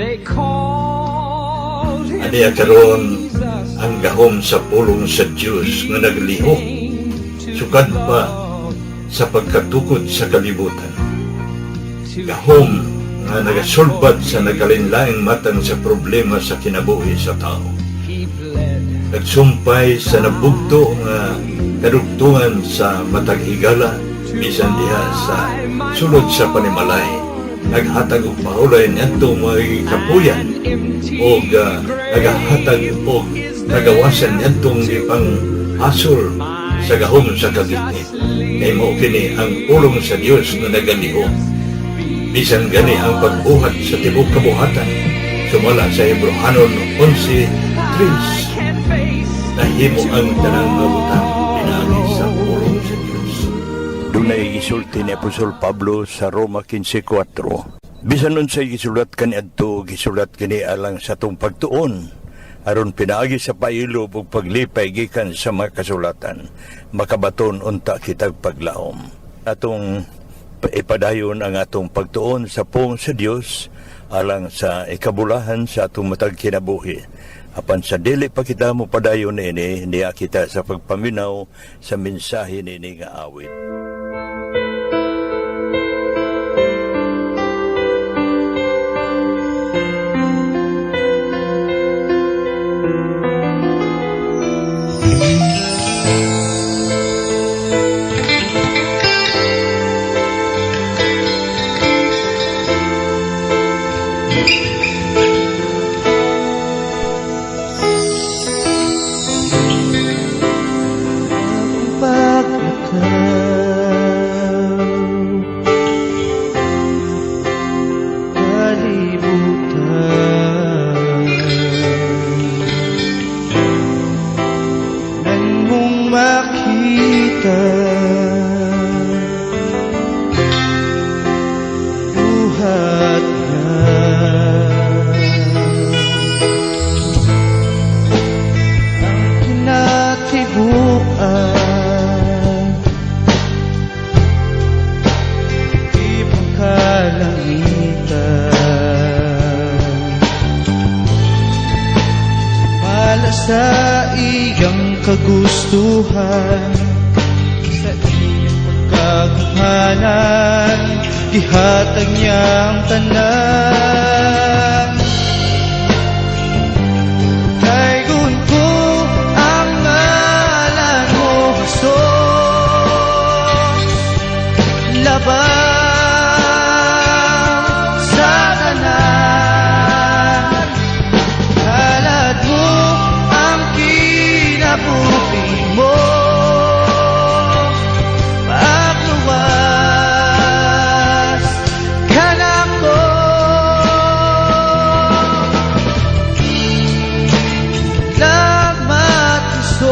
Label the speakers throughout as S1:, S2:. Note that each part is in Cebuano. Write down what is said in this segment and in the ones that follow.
S1: They called him
S2: Aniya karon
S1: Jesus.
S2: Ang gahom sa pulong sa Dios nga naglihok sukad pa sa pagkatukod sa kalibutan. Gahom nga nagasulbad sa nagkalainlaing matang sa problema sa kinabuhi sa tao.
S1: He bled.
S2: Nagsumpay sa nabugto nga kadugtungan sa matag higala bisan diha sa sulod sa panimalay. Naghatag og pahulay niadto mga kapuyan og nagahatag og kagawasan niadtong gipang hasol sa gahom sa kagitnit. Kay mao kini ang pulong sa Dios nga nagalihok. Bisan gani ang pagbuhat sa tibuok kabuhatan, sumala sa Hebrohanon 11:3,
S1: Can face
S2: nahimo ang tanang mga butang pinaagi sa pulong sa Dios. Dunay gisulti ni Apostol Pablo sa Roma 15:4. Bisan unsay gisulat kaniadto, gisulat kini alang sa atong pagtuon aron pinaagi sa pailob ug paglipay gikan sa mga kasulatan, makabaton unta kitag paglaom. Atong ipadayon ang atong pagtuon sa pulong sa Dios alang sa ikabulahan sa atong matag kinabuhi. Apan sa dili pa kita mo padayon ini, niya kita sa pagpaminaw sa mensahe nini nga awit.
S3: Paglakaw kalibutan nang mong makita buhat niya ang kinatibukan ipangkalangitan Mala sa iyang kagustuhan, sa iyang pagkagamhanan, gihatag niya ang tanan. Daygon ko ang ngalan mo, Jesus, labang sa tanan. Halad mo ang kinabuhi mo, Pagluwas kanako. Salamat, Jesus.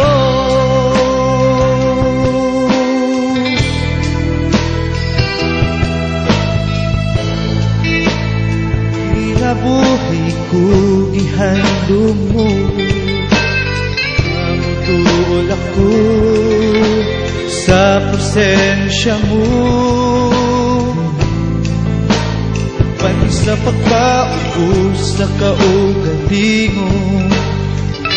S3: Kinabuhi ko gihandom mo, Mamutuol ako sa presensya mo. Pan sa pagkaubos sa kaugalingon,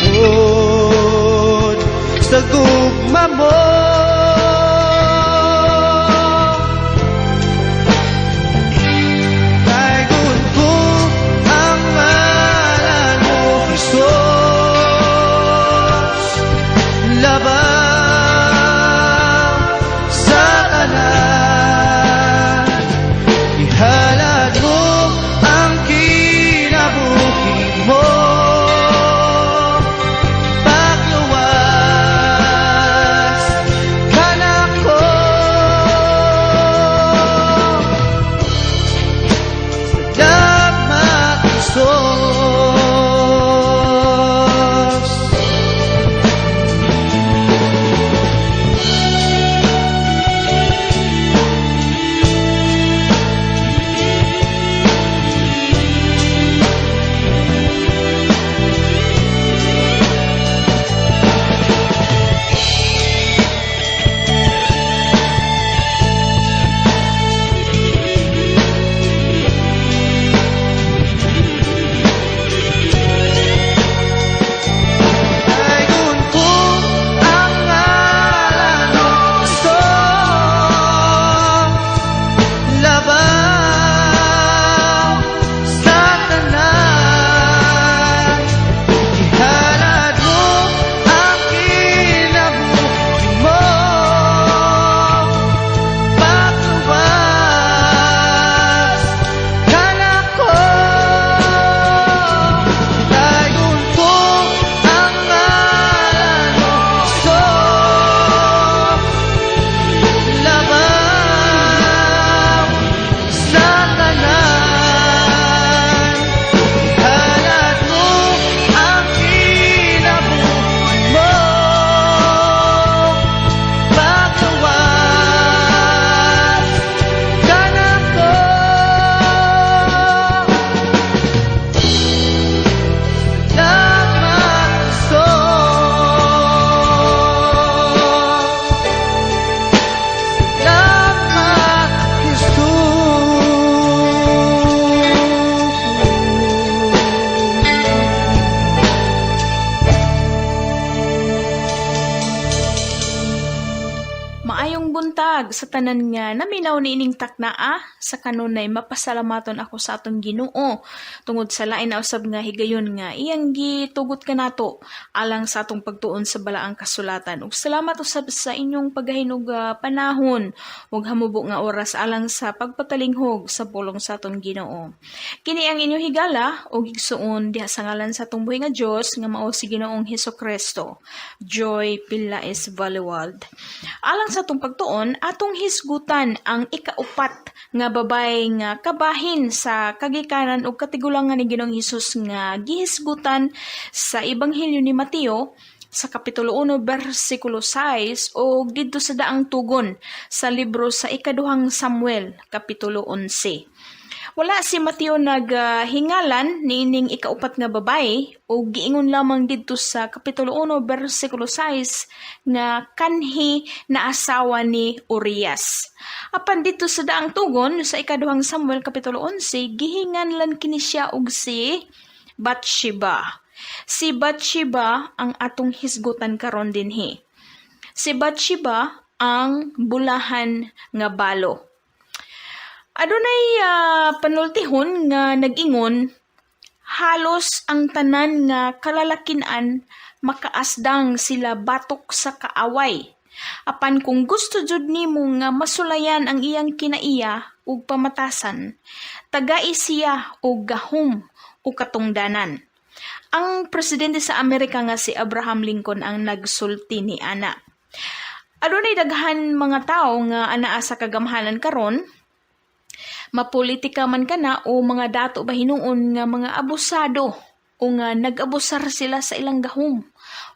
S3: Tungod sa gugma mo. Daygon ko ang ngalan mo, Jesus, labang sa tanan. Ihalad mo ang kinabuhi mo, Pagluwas
S4: Sa tanan nga naminaw niining taknaa sa kanunay, mapasalamaton ako sa atong Ginoo tungod sa lain na usab nga higayon nga iyang gitugot kanato alang sa atong pagtuon sa balaang kasulatan. Ug salamat usab sa inyong paggahin og panahon ug hamubo nga oras alang sa pagpatalinghog sa pulong sa atong Ginoo. Kini ang inyong higala ug igsuon diha sa ngalan sa atong buhi nga Dios nga mao si Ginoong Hesukristo, Joy Pelaez Valewald. Alang sa atong pagtuon, atong hisgutan ang ikaupat nga babay nga kabahin sa kagikanan ug katigulangan ni Ginoong Hesus nga gihisgutan sa Ebanghelyo ni Mateo sa Kapitulo 1 bersikulo 6 o didto sa daang tugon sa libro sa ikaduhang Samuel, Kapitulo 11. Wala si Mateo naghingalan niining ikaupat nga babae o giingon lamang didto sa Kapitulo 1 bersikulo 6 nga kanhi na asawa ni Urias. Apan didto sa daang tugon sa ikaduhang Samuel, Kapitulo 11, gihinganlan kini siya og si Bathsheba. Si Bathsheba ang atong hisgutan karon dinhi. Si Bathsheba, ang bulahan nga balo. Adunay panultihon nga nag-ingon, "Halos ang tanan nga kalalakinan makaasdang sila batok sa kaaway. Apan kung gusto jud nimo nga masulayan ang iyang kinaiya ug pamatasan, tagai siya og gahom o katungdanan." Ang presidente sa Amerika nga si Abraham Lincoln ang nagsulti ni ana. Adunay daghan mga tawo nga anaa sa kagamhanan karon, mapolitika man kana o mga dato ba hinuon, nga mga abusado o nga nag-abusar sila sa ilang gahom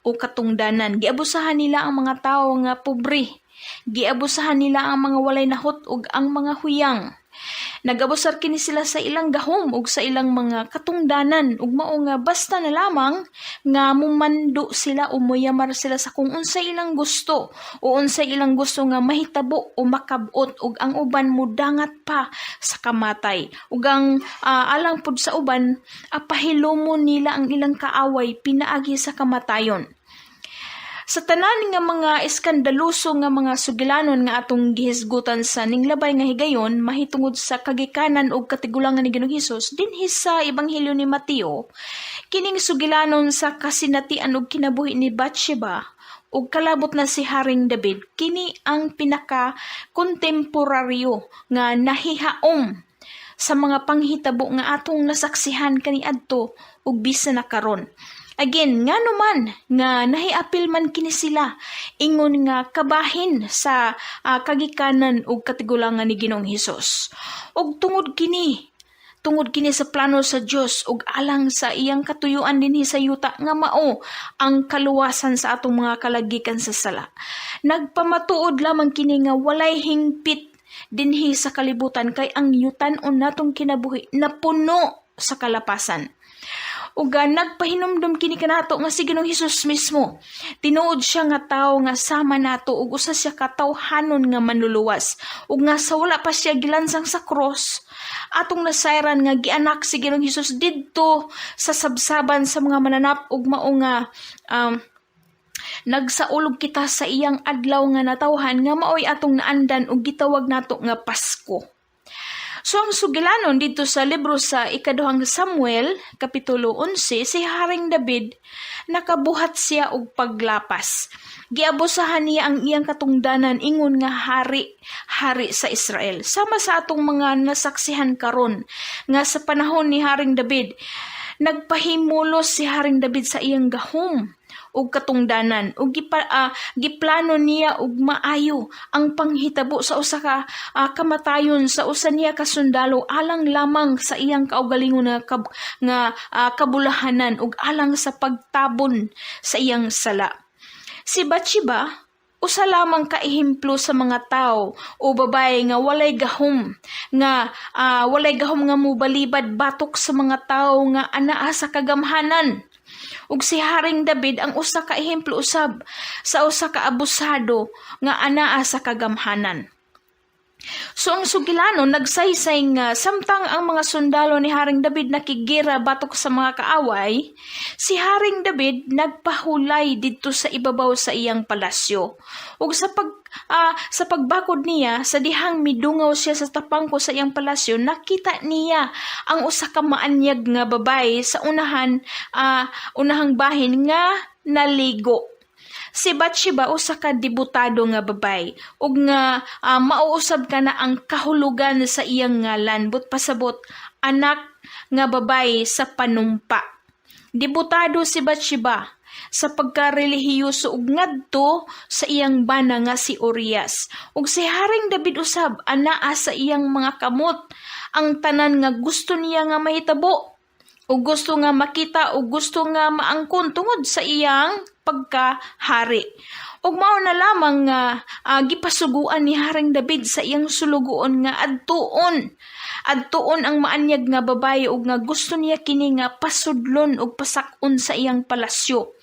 S4: o katungdanan. Giabusahan nila ang mga tawo nga pobre. Giabusahan nila ang mga walay nahot ug ang mga huyang. Nag-abusar kini sila sa ilang gahom ug sa ilang mga katungdanan ug mao nga basta na lamang nga mumando sila o muyamar sila sa kung unsay ilang gusto o unsay ilang gusto nga mahitabo o makabot, ug ang uban mudangat pa sa kamatay, ug ang alang pud sa uban, pahilumon nila ang ilang kaaway pinaagi sa kamatayon. Sa tanan nga mga eskandaluso nga mga sugilanon nga atong gihisgutan sa ninglabay nga higayon mahitungod sa kagikanan ug katigulangan ni Ginoong Hesus dinhi sa Ebanghelyo ni Mateo, kining sugilanon sa kasinatian ug kinabuhi ni Bathsheba ug kalabot na si Haring David, kini ang pinaka kontemporaryo nga nahihaom sa mga panghitabo nga atong nasaksihan kaniadto ug bisan na karon. Again, ngano man nga nahiapil man kini sila ingon nga kabahin sa kagikanan ug katigulangan ni Ginoong Hesus? Ug tungod kini sa plano sa Dios ug alang sa iyang katuyuan dinhi sa yuta nga mao ang kaluwasan sa atong mga kalagikan sa sala. Nagpamatuod lamang kini nga walay hingpit dinhi sa kalibutan kay ang yutan-on natong kinabuhi napuno sa kalapasan. Ug nagpahinumdum kini kanato nga si Ginoong Hesus mismo, tinuod siya nga tawo nga sama nato ug usa siya ka tawhanon nga manluluwas. Ug nga sa wala pa siya gilansang sa cross, atong nasayran nga gianak si Ginoong Hesus didto sa sabsaban sa mga mananap ug mao nga nagsaulog kita sa iyang adlaw nga natawhan nga maoy atong naandan ug gitawag nato nga Pasko. So ang sugilanon dito sa libro sa ikaduhang Samuel, Kapitulo 11, si Haring David, nakabuhat siya og paglapas. Giabusahan niya ang iyang katungdanan ingon nga hari sa Israel. Sama sa atong mga nasaksihan karon nga sa panahon ni Haring David, nagpahimulos si Haring David sa iyang gahom ug katungdanan ug giplano niya og maayo ang panghitabo sa usa ka kamatayon sa usa niya ka sundalo alang lamang sa iyang kaugalingon nga kabulahanan ug alang sa pagtabon sa iyang sala. Si Bathsheba, usa lamang ka ehemplo sa mga tao o babae nga walay gahom nga mobalibad batok sa mga tao nga anaa sa kagamhanan. Ug si Haring David ang usa ka ehemplo usab sa usa ka abusado nga anaa sa kagamhanan. So ang sugilano nagsaysay nga samtang ang mga sundalo ni Haring David nakiggera batok sa mga kaaway, si Haring David nagpahulay didto sa ibabaw sa iyang palasyo. Ug sa pagbakod niya sa dihang midungaw siya sa tapangko sa iyang palasyo, nakita niya ang usa ka maanyag nga babae sa unahang bahin nga naligo. Si Bathsheba usa ka debutado nga babay ug nga mauusab ka na ang kahulugan sa iyang ngalan, but pasabot anak nga babay sa panumpa. Debutado si Bathsheba sa pagkarelihiyoso ug ngadto sa iyang bana nga si Urias. Ug si Haring David usab anaa sa iyang mga kamot ang tanan nga gusto niya nga mahitabo o gusto nga makita o gusto nga maangkon tungod sa iyang pagkahari. Ug mao na lamang nga gipasuguan ni Haring David sa iyang sulugoon nga adtuon. Adtuon ang maanyag nga babaye ug nga gusto niya kini nga pasudlon ug pasak-on sa iyang palasyo.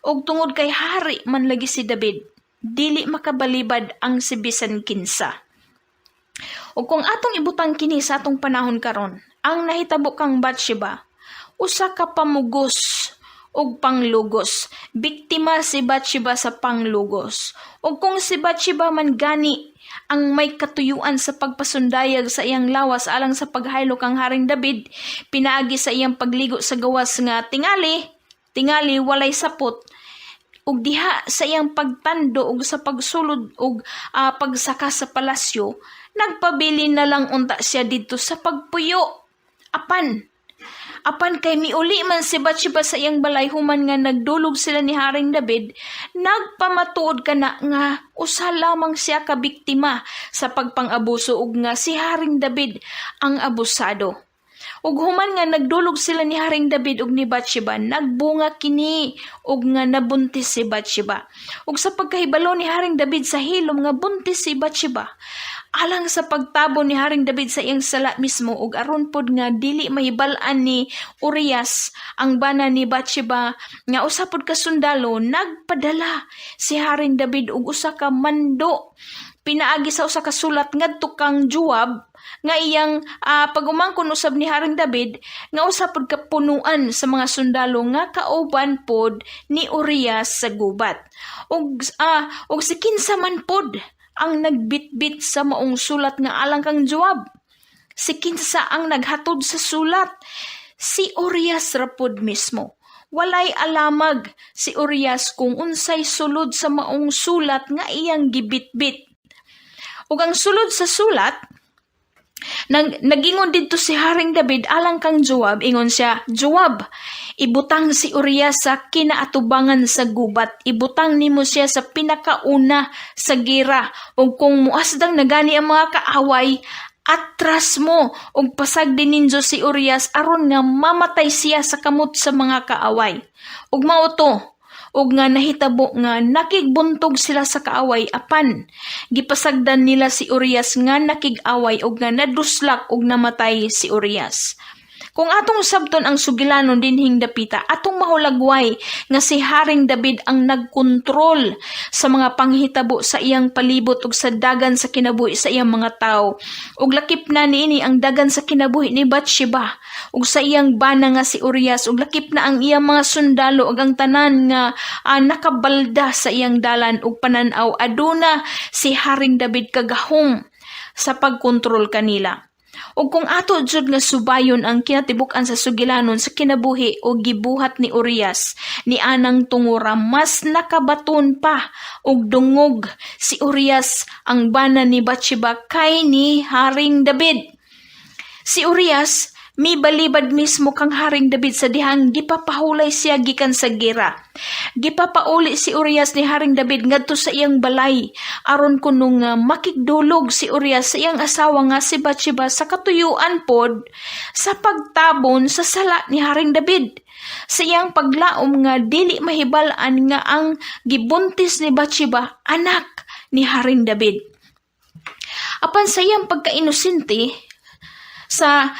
S4: Ug tungod kay hari man lagi si David, dili makabalibad ang si bisan kinsa. Ug kung atong ibutang kini sa atong panahon karon, ang nahitabo kang Bathsheba, usa ka pamugos ug panglugos. Biktima si Bathsheba sa panglugos. Ug kung si Bathsheba man gani ang may katuyuan sa pagpasundayag sa iyang lawas alang sa paghaylo kang Haring David, pinaagi sa iyang pagligo sa gawas nga tingali walay sapot, ug diha sa iyang pagtando ug sa pagsulod ug pagsaka sa palasyo, nagpabilin na lang unta siya didto sa pagpuyo. Apan kay miuli man si Bathsheba sa iyang balay human nga nagdulog sila ni Haring David, nagpamatuod kana nga usa lamang siya ka biktima sa pagpang-abuso ug nga si Haring David ang abusado. Ug human nga nagdulog sila ni Haring David ug ni Bathsheba, nagbunga kini ug nga nabuntis si Bathsheba. Ug sa pagkahibalo ni Haring David sa hilom nga buntis si Bathsheba, alang sa pagtabon ni Haring David sa iyang sala mismo ug aron pod nga dili mahibal-an ni Urias ang bana ni Bathsheba nga usa pod ka sundalo, nagpadala si Haring David og usa ka mando pinaagi sa usa ka sulat ngadto kang Joab nga iyang pag-umangkon usab ni Haring David nga usa pod ka punuan sa mga sundalo nga kauban pod ni Urias sa gubat. Ug si kinsa man pod ang nagbitbit sa maong sulat nga alang kang Joab? Si kinsa ang naghatod sa sulat? Si Urias ra pod mismo. Walay alamag si Urias kung unsay sulod sa maong sulat nga iyang gibitbit. Ug ang sulod sa sulat, nagingon didto si Haring David alang kang Joab, ingon siya, "Joab, ibutang si Urias sa kinaatubangan sa gubat. Ibutang nimo siya sa pinakauna sa gira. Ug kung muasdang na gani ang mga kaaway, atras mo ug pasagdi ninyo si Urias aron nga mamatay siya sa kamot sa mga kaaway." Ug mao to, ug nga nahitabo nga nakigbuntog sila sa kaaway, apan gipasagdan nila si Urias nga nakig-away ug nga naduslak ug namatay si Urias. Kung atong sabton ang sugilanon dinhing dapita, atong mahulagway nga si Haring David ang nagkontrol sa mga panghitabo sa iyang palibot ug sa dagan sa kinabuhi sa iyang mga tawo. Ug lakip na niini ang dagan sa kinabuhi ni Bathsheba ug sa iyang bana nga si Urias, ug lakip na ang iyang mga sundalo ug ang tanan nga nakabalda sa iyang dalan ug panan-aw. Aduna si Haring David kagahom sa pagkontrol kanila. Ug kung ato jud nga subayon ang kinatibuk-an sa sugilanon sa kinabuhi o gibuhat ni Urias ni anang tungura, mas nakabaton pa og dungog si Urias ang bana ni Bathsheba kay ni Haring David. Si Urias mibalibad mismo kang Haring David sa dihang gipapahulay siya gikan sa gira. Gipapauli si Urias ni Haring David ngadto sa iyang balay aron kuno nga makigdulog si Urias sa iyang asawa nga si Bathsheba sa katuyuan pod sa pagtabon sa sala ni Haring David. Sa iyang paglaom nga dili mahibal-an nga ang gibuntis ni Bathsheba anak ni Haring David. Apan sa iyang pagkainosente sa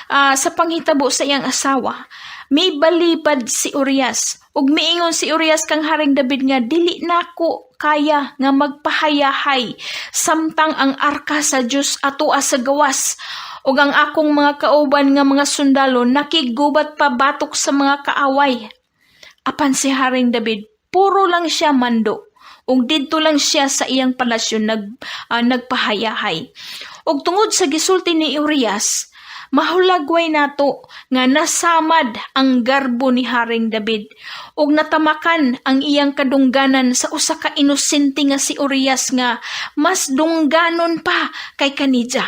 S4: panghitabo sa iyang asawa, may balibad si Urias. Ug miingon si Urias kang Haring David nga dili nako kaya nga magpahayahay samtang ang arka sa Dios atoa sa gawas ug ang akong mga kauban nga mga sundalo nakiggubat pabatok sa mga kaaway?" Apan si Haring David, puro lang siya mando ug didto lang siya sa iyang palasyo nagpahayahay. Ug tungod sa gisulti ni Urias, mahulagway nato nga nasamad ang garbo ni Haring David ug natamakan ang iyang kadungganan sa usa ka inosente nga si Urias nga mas dungganon pa kay kanidya.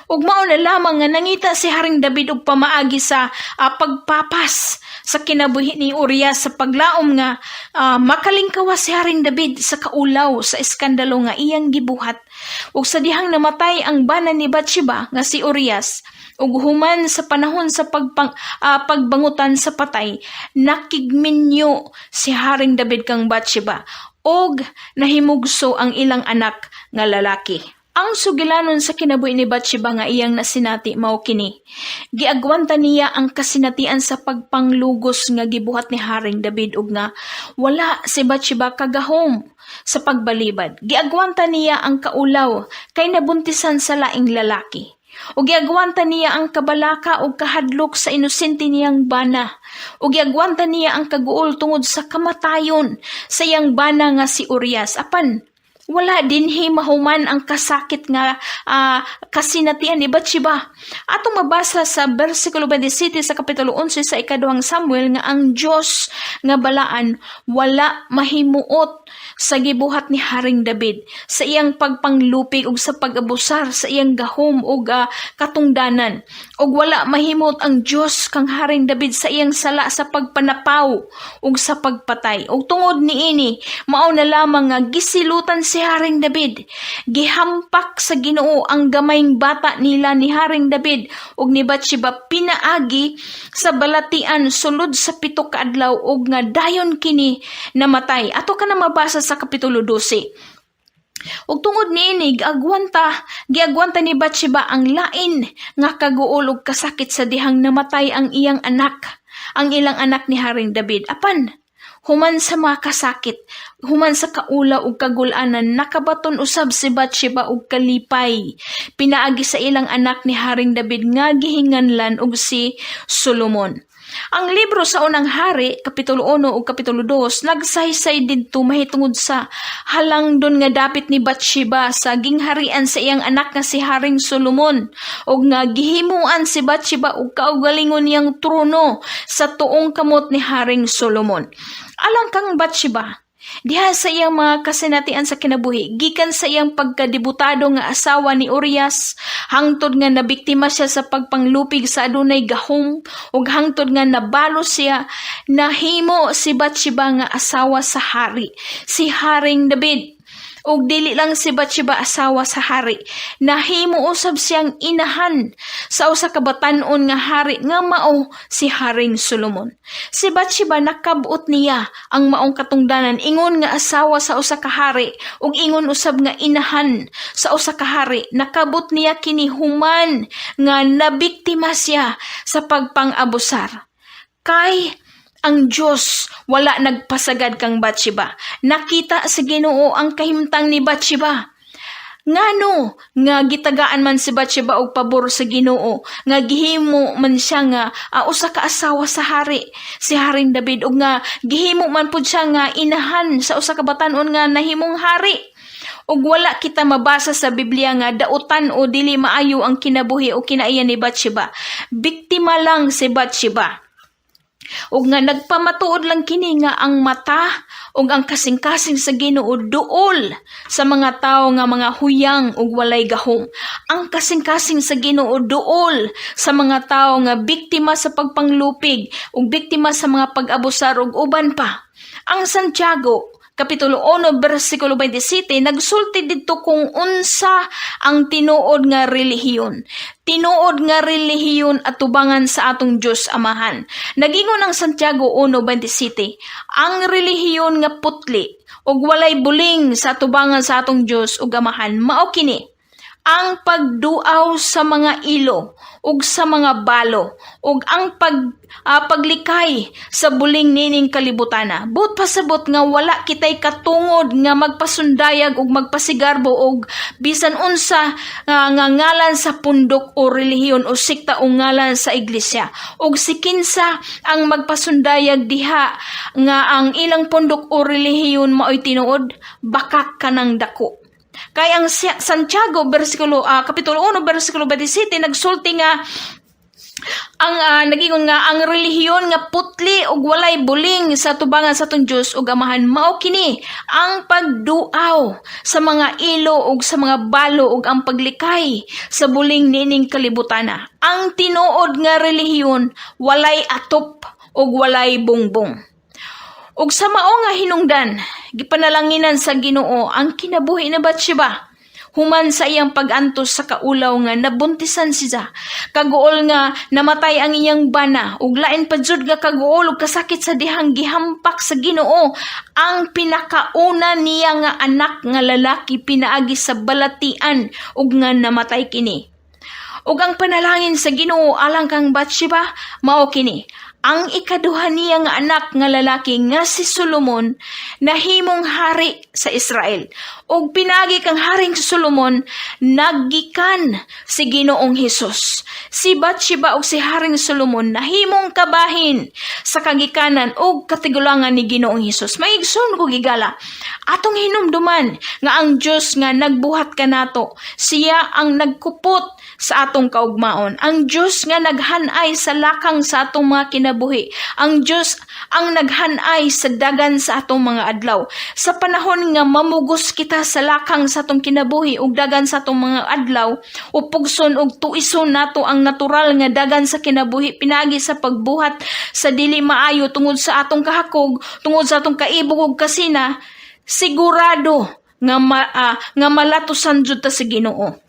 S4: Ug mao na lamang nga nangita si Haring David og pamaagi sa pagpapas sa kinabuhi ni Urias sa paglaom nga makalingkawas si Haring David sa kaulaw sa iskandalo nga iyang gibuhat. Ug sa dihang namatay ang bana ni Bathsheba nga si Urias, ug human sa panahon sa pagbangutan sa patay, nakigminyo si Haring David kang Bathsheba ug nahimugso ang ilang anak nga lalaki. Ang sugilanon sa kinabuhi ni Bathsheba nga iyang nasinati mao kini. Giagwanta niya ang kasinatian sa pagpanglugos nga gibuhat ni Haring David ug nga wala si Bathsheba kagahom sa pagbalibad. Giagwanta niya ang kaulaw kay nabuntisan sa laing lalaki. Ug giagwanta niya ang kabalaka ug kahadlok sa inosente niyang bana. Ug giagwanta niya ang kaguol tungod sa kamatayon sa iyang bana nga si Urias. Apan wala dinhi mahuman ang kasakit nga kasinatian ni Bathsheba. Atong mabasa sa versikulo 27 sa kapitulo 11 sa ikaduhang Samuel nga ang Dios nga balaan wala mahimuot sa gibuhat ni Haring David sa iyang pagpanglupig ug sa pag-abusar sa iyang gahom ug katungdanan. Ug wala mahimot ang Dios kang Haring David sa iyang sala sa pagpanapaw ug sa pagpatay. Ug tungod niini, mao na lamang nga gisilutan si Haring David. Gihampak sa Ginoo ang gamayng bata nila ni Haring David ug ni Bathsheba pinaagi sa balatian sulod sa 7 ka adlaw ug nga dayon kini namatay. Ato ka na mabasa sa kapitulo 12. Ug tungod niini, giagwanta ni Bathsheba ang lain nga kaguol ug kasakit sa dihang namatay ang iyang anak, ang ilang anak ni Haring David. Apan human sa mga kasakit, human sa kaula ug kagulanan, nakabaton usab si Bathsheba og kalipay pinaagi sa ilang anak ni Haring David nga gihinganlan og si Solomon. Ang libro sa Unang Hari, Kapitulo 1 ug Kapitulo 2, nagsaysay didto mahitungod sa halangdon nga dapit ni Bathsheba sa gingharian sa iyang anak nga si Haring Solomon ug nga gihimuan si Bathsheba og kaugalingon niyang trono sa tuong kamot ni Haring Solomon. Alang kang Bathsheba, diha sa iyang mga kasinatian sa kinabuhi, gikan sa iyang pagkadebutado nga asawa ni Urias, hangtod nga nabiktima siya sa pagpanglupig sa adunay gahom, ug hangtod nga nabalo siya, nahimo si Bathsheba nga asawa sa hari, si Haring David. Ug dili lang si Bathsheba asawa sa hari, nahimo usab siyang inahan sa usa ka batan-on nga hari nga mao si Haring Solomon. Si Bathsheba, nakab-ot niya ang maong katungdanan ingon nga asawa sa usa ka hari ug ingon usab nga inahan sa usa ka hari. Nakabot niya kini human nga nabiktima siya sa pagpang-abusar. Kay ang Diyos wala nagpasagad kang Bathsheba. Nakita sa Ginoo ang kahimtang ni Bathsheba. Ngano nga gitagaan man si Bathsheba og pabor sa Ginoo, nga gihimo man siya nga usa ka asawa sa hari, si Haring David, ug nga gihimo man pud siya nga inahan sa usa ka batan-on nga nahimong hari? Ug wala kita mabasa sa Biblia nga dautan o dili maayo ang kinabuhi o kinaiya ni Bathsheba. Biktima lang si Bathsheba. Ug nga nagpamatuod lang kini nga ang mata ug ang kasing-kasing sa Ginoo duol sa mga tawo nga mga huyang ug walay gahom. Ang kasing-kasing sa Ginoo duol sa mga tawo nga biktima sa pagpanglupig ug biktima sa mga pag-abusar ug uban pa. Ang Santiago Kapitulo 1 bersikulo 27 nagsulti didto kung unsa ang tinuod nga relihiyon. Tinuod nga relihiyon at tubangan sa atong Dios Amahan. Nagingon ang Santiago 1:27, ang relihiyon nga putli ug walay buling sa tubangan sa atong Dios ug Amahan mao kini: Ang pagduaw sa mga ilo ug sa mga balo ug ang paglikay sa buling nining kalibutana. Buot pasabot nga wala kitay katungod nga magpasundayag ug magpasigarbo og bisan unsa nga ngalan sa pundok o relihiyon o sekta o ngalan sa iglesia. Ug si kinsa ang magpasundayag diha nga ang ilang pundok o relihiyon maoy tinuod, bakak kanang dako. Kay ang Santiago bersikulo kapitulo 1 bersikulo 27 nagsulti nga ang nagingon nga ang relihiyon nga putli ug walay buling sa tubangan sa atong Dios ug Amahan mao kini ang pagduaw sa mga ilo ug sa mga balo ug ang paglikay sa buling nining kalibutana. Ang tinuod nga relihiyon walay atop ug walay bungbong. Ug sa mao nga hinungdan, gipanalanginan sa Ginoo ang kinabuhi ni Bathsheba human sa iyang pag-antos sa kaulaw nga nabuntisan siya. Kaguol nga namatay ang iyang bana ug lain pa jud nga kaguol ug kasakit sa dihang gihampak sa Ginoo ang pinakauna niya nga anak nga lalaki pinaagi sa balatian ug nga namatay kini. Ug ang panalangin sa Ginoo alang kang Bathsheba mao kini: ang ikaduha niya nga anak nga lalaki nga si Solomon nahimong hari sa Israel. Ug pinaagi kang haring Solomon naggikan si Ginoong Hesus. Si Bathsheba ug si Haring Solomon nahimong kabahin sa kagikanan ug katigulangan ni Ginoong Hesus. Mga igsoon ko gigala, atong hinumduman nga ang Dios nga nagbuhat kanato, siya ang nagkupot sa atong kaugmaon. Ang Dios nga naghanay sa lakang sa atong mga kinabuhi. Ang Dios ang naghanay sa dagan sa atong mga adlaw. Sa panahon nga mamugos kita sa lakang sa atong kinabuhi ug dagan sa atong mga adlaw, upugson ug tuison nato ang natural nga dagan sa kinabuhi pinaagi sa pagbuhat sa dili maayo tungod sa atong kahakog, tungod sa atong kaibog ug kasina, sigurado nga malatusan jud ta sa Ginoo.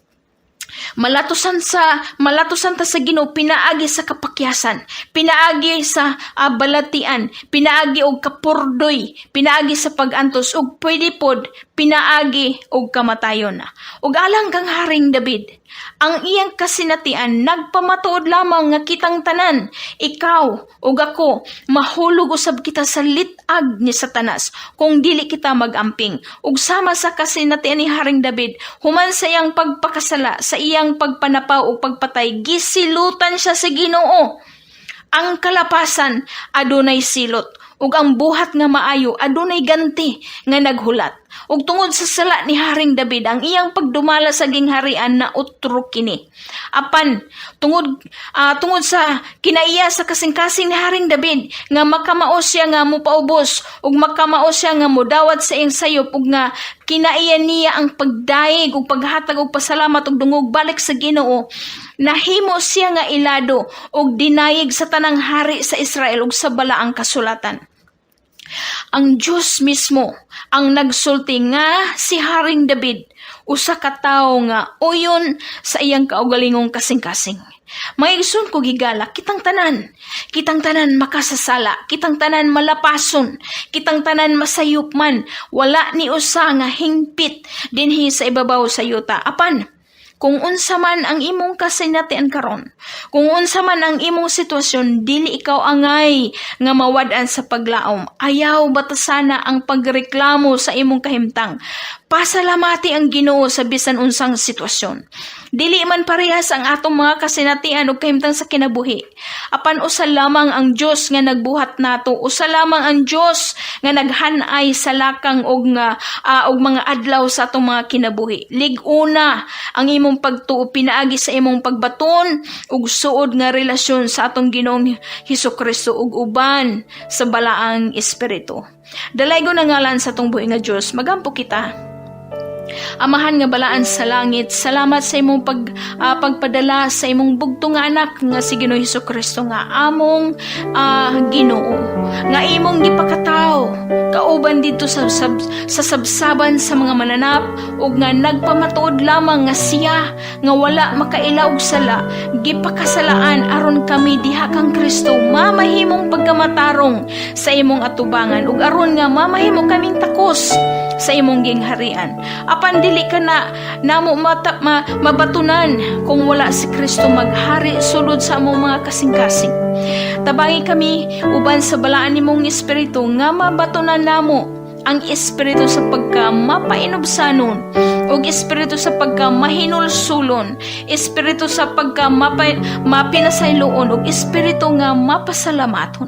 S4: Malatusan ta sa Ginoo pinaagi sa kapakyasan, pinaagi sa balatian, pinaagi og kapurdoy, pinaagi sa pag-antos ug pwede pod pinaagi og kamatayon. Ug alang kang Haring David, ang iyang kasinatian nagpamatuod lamang nga kitang tanan, ikaw ug ako, mahulog usab kita sa lit-ag ni Satanas kung dili kita magamping. Ug sama sa kasinatian ni Haring David, human sa iyang pagpakasala, sa iyang pagpanapaw ug pagpatay, gisilutan siya sa Ginoo. Ang kalapasan adunay silot ug ang buhat nga maayo adunay ganti nga naghulat. Ug tungod sa sala ni Haring David, ang iyang pagdumala sa gingharian na utro kini. Apan tungod sa kinaiya sa kasing-kasing ni Haring David nga makamao siya nga mopaubos ug makamao siya nga modawat sa iyang sayop ug nga kinaiya niya ang pagdayeg ug paghatag og pasalamat ug dungog balik sa Ginoo, nahimo siya nga ilado ug dinayeg sa tanang hari sa Israel ug sa balaang kasulatan. Ang Diyos mismo ang nagsulti nga si Haring David usa ka tawo nga uyon sa iyang kaugalingong kasing-kasing. Mga igsoon ko gigala, kitang tanan makasasala, kitang tanan malapason, kitang tanan masayop man, wala ni usa nga hingpit dinhi sa ibabaw sa yuta. Apan, kung unsa man ang imong kasinatian karon, kung unsa man ang imong sitwasyon, dili ikaw angay nga mawad-an sa paglaom. Ayaw batasana ang pagreklamo sa imong kahimtang. Pasalamati ang Ginoo sa bisan unsang sitwasyon. Dili man parehas ang atong mga kasinatian ug kahimtang sa kinabuhi. Apan usa lamang ang Dios nga nagbuhat nato, usa lamang ang Dios nga naghanay sa lakang og mga adlaw sa atong mga kinabuhi. Lig-una ang imong pagtuo pinaagi sa imong pagbaton ug suod nga relasyon sa atong Ginoong Hesus Kristo ug uban sa balaang espiritu. Dalaygon ang ngalan sa atong buhi nga Dios. Magampo kita. Amahan nga balaan sa langit, salamat sa imong pagpadala sa imong bugtong nga anak nga si Ginoo Hesus Kristo nga among Ginoo nga imong gipakatawo kauban didto sa sabsaban sa mga mananap ug nga nagpamatuod lamang nga siya nga wala makaila og sala gipakasalaan aron kami diha kang Kristo mamahimong pagkamatarong sa imong atubangan ug aron nga mamahimo kaming takos sa imong gingharian. Apan Apan dili ka na namo mabatunan kung wala si Kristo maghari sulod sa among mga kasing-kasing. Tabangi kami uban sa balaan nimong Espiritu nga mabatunan namo ang espiritu sa pagka mapainubsanon ug espiritu sa pagka mahinulsulon, espiritu sa pagka mapinasayloon ug espiritu nga mapasalamaton.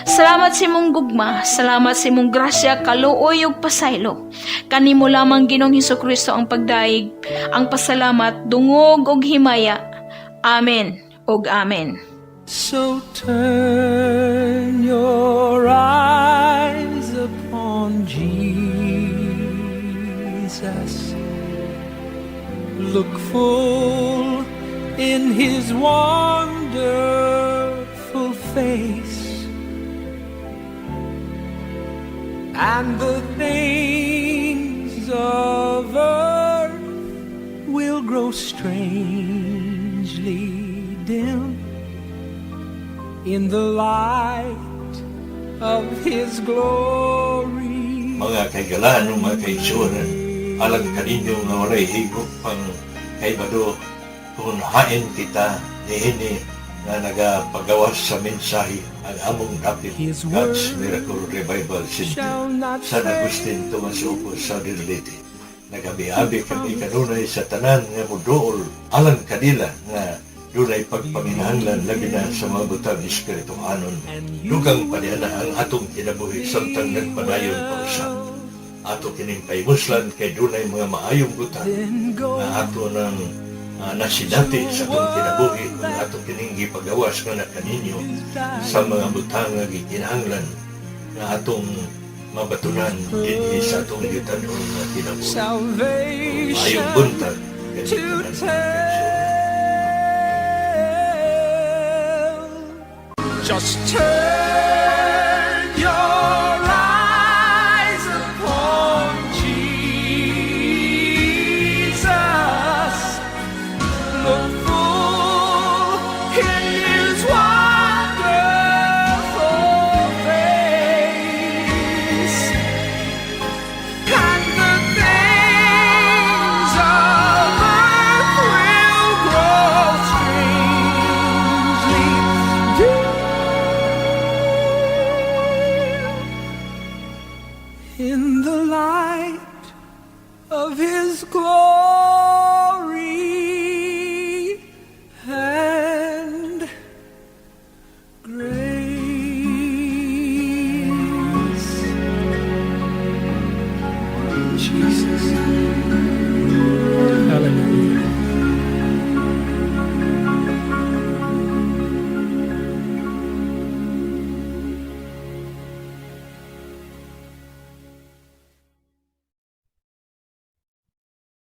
S4: Salamat sa imong gugma, salamat sa imong grasya, kaluoy ug pasaylo. Kanimo lamang, Ginoong Hesukristo, ang pagdayeg, ang pasalamat, dungog ug himaya. Amen ug amen.
S1: So turn your eyes upon Jesus. Look full in his wonderful face, and the things of earth will grow strangely dim in the light of his glory.
S2: Mga kahigalaan, mga kaigsuonan, alang kaninyo nga walay higop pang kaibado kung hain kita niini nga nagapagawas sa mensahe ang among dapit
S1: His
S2: God's
S1: word
S2: Miracle Revival Center,
S1: shall not
S2: San Agustin, Tomas Opos, Southern Leyte. Nagabi-abi kami kanunay sa tanan nga muduol alang kanila nga dunay pagpanginahanglan, labi na sa mga butang espirituhanon. Dugang paniana ang atong kinabuhi samtang nagpadayon pa usab. Ato kining pahimuslan kay dunay mga maayong butang nga ato nang nasinati sa atong kinabuhi kung ato kining gipagawas nga na kaninyo sa mga butang nga gikinahanglan nga atong mabatunan dinhi sa atong yutanon nga kinabuhi.
S1: Salvation
S2: Maayong buntag
S1: to
S2: kaninyong tanan.
S1: Tell. Just turn